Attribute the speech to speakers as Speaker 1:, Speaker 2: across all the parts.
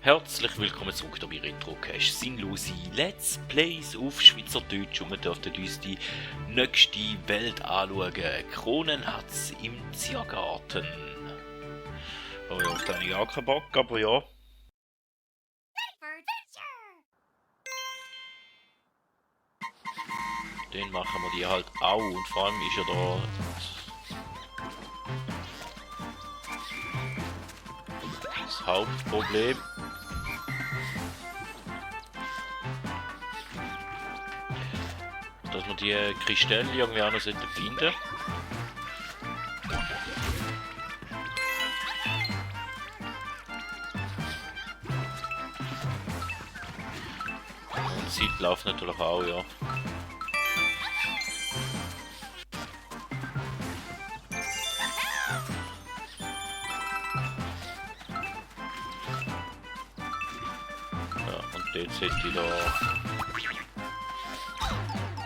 Speaker 1: Herzlich willkommen zurück hier bei Retrocast. Sinnlose Let's Plays auf Schweizerdeutsch und wir dürfen uns die nächste Welt anschauen. Kronenhatz im Ziergarten. Oh ja, auf den habe ich auch keinen Bock, aber ja. Den machen wir die halt auch und vor allem ist ja da das Hauptproblem. Dass wir die Kristalle irgendwie auch noch finden sollten. Und die Zeit läuft natürlich auch, ja. Ja, und jetzt hätte ich da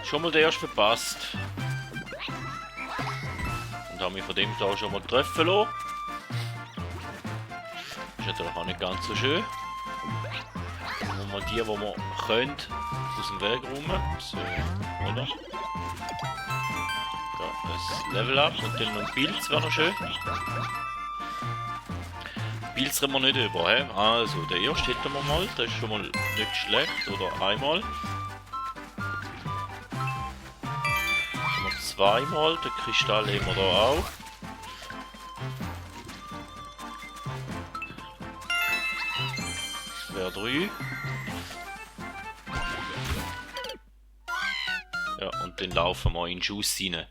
Speaker 1: schon mal den erst verpasst. Und habe mich von dem da schon mal treffen lassen. Ist natürlich auch nicht ganz so schön. Dann wir die wir können, aus dem Weg rum. So, oder? Ja, das Level up und dann noch ein Pilz wäre noch schön. Pilz rennen wir nicht über, he? Also, der erste hätten wir mal, das ist schon mal nicht schlecht, oder einmal. Zweimal, den Kristall haben wir da auch. Das wäre 3. Ja, und dann laufen wir in den Schuss rein.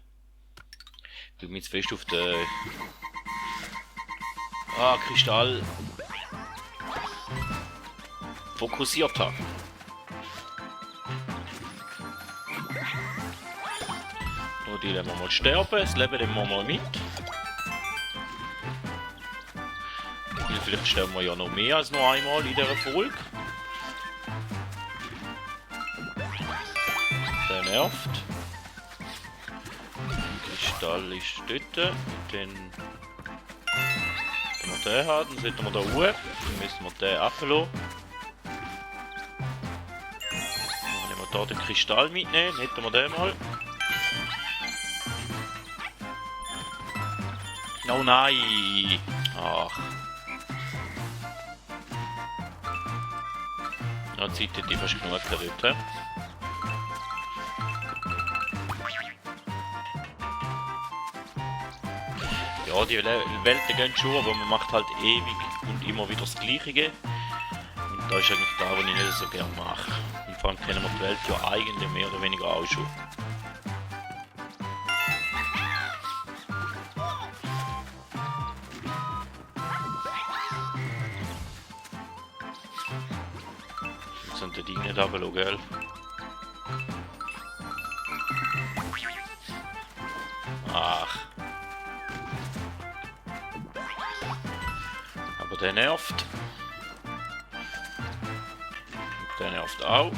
Speaker 1: Ich bin jetzt fest auf den Kristall fokussiert habe. Die lassen wir mal sterben, das Leben nehmen wir mal mit. Vielleicht sterben wir ja noch mehr als nur einmal in dieser Folge. Der nervt. Der Kristall ist dort. Dann, wenn wir den haben, dann sollten wir da hoch. Dann müssen wir den ablassen. Dann nehmen wir hier den Kristall mitnehmen, hätten wir den mal. Oh nein! Ach. Ja, die Zeit hätte ich fast genug dort. Ja, die Welten gehen schon, aber man macht halt ewig und immer wieder das Gleiche. Und da ist eigentlich da, was ich nicht so gerne mache. Und vor allem kennen wir die Welt ja eigentlich mehr oder weniger auch schon. Sind die Dinge da below, gell? Ach. Aber der nervt. Und der nervt auch.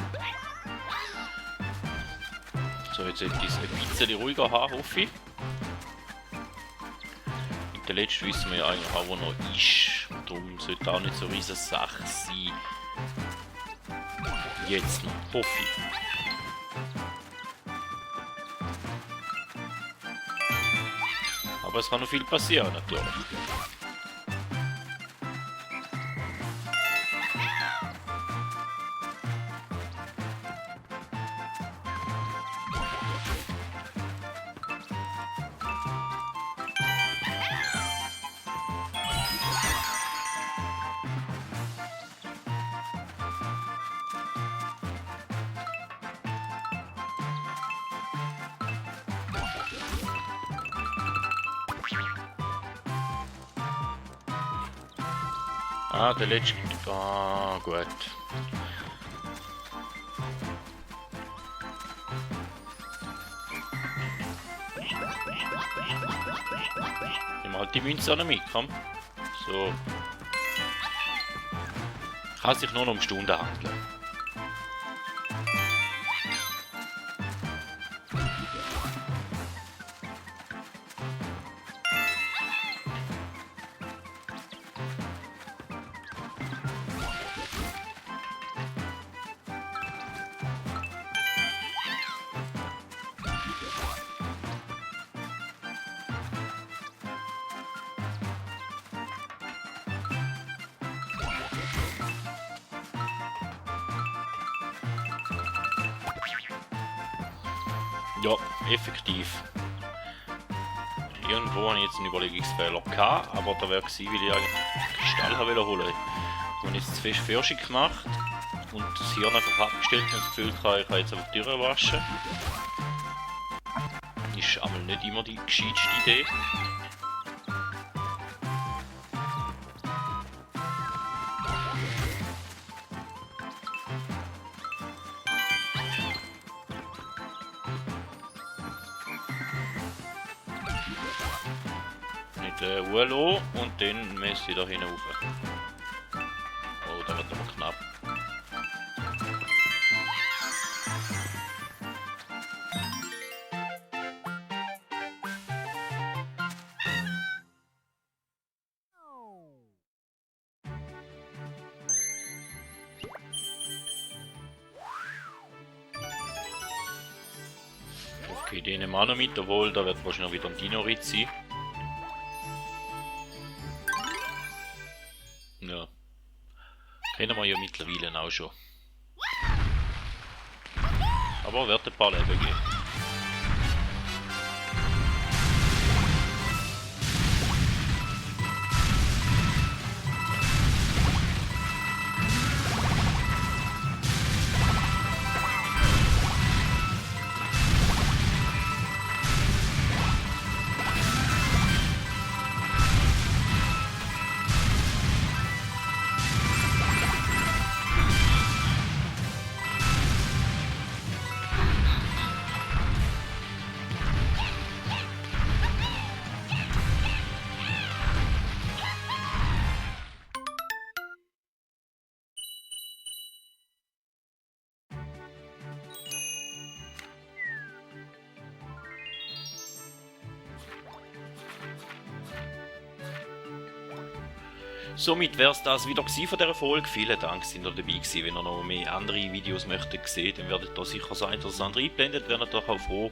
Speaker 1: So, jetzt hätte ich es ein bisschen ruhiger haben, hoffe ich. Und der letzte wissen wir ja eigentlich auch, wo noch ist. Darum sollte auch nicht so eine riesige Sache sein. Jetzt noch, hoffe ich. Aber es kann noch viel passieren, natürlich. Ah, der letzte. Ah, gut. Nehmen wir halt die Münze auch noch mit, komm. So. Kann sich nur noch um Stunden handeln. Ja, effektiv. Irgendwo habe ich jetzt einen Überlegungsfehler gehabt, aber da wäre gewesen, weil ich eigentlich Kristall holen wollte. Ich habe jetzt zu fest Forschung gemacht und das Hirn einfach abgestellt und das Gefühl hatte, ich kann jetzt einfach die Türen waschen. Ist einmal nicht immer die gescheiteste Idee. Ruhe lassen und dann müsste ich da hinauf. Oh, da wird aber knapp. Okay, den nehmen wir auch noch mit, obwohl da wird wahrscheinlich wieder ein Dino-Ritz sein. Ja. Kennen wir ja mittlerweile auch schon. Aber wird ein paar Leben geben. Somit wäre es das wieder von dieser Folge. Vielen Dank, sind ihr dabei gewesen. Wenn ihr noch mehr andere Videos möchtet sehen, dann werdet ihr sicher sein, dass ihr andere einblendet. Wäre natürlich auch froh,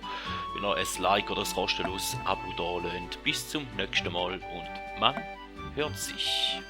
Speaker 1: wenn ihr ein Like oder ein kostenloses Abo da lasst. Bis zum nächsten Mal und man hört sich.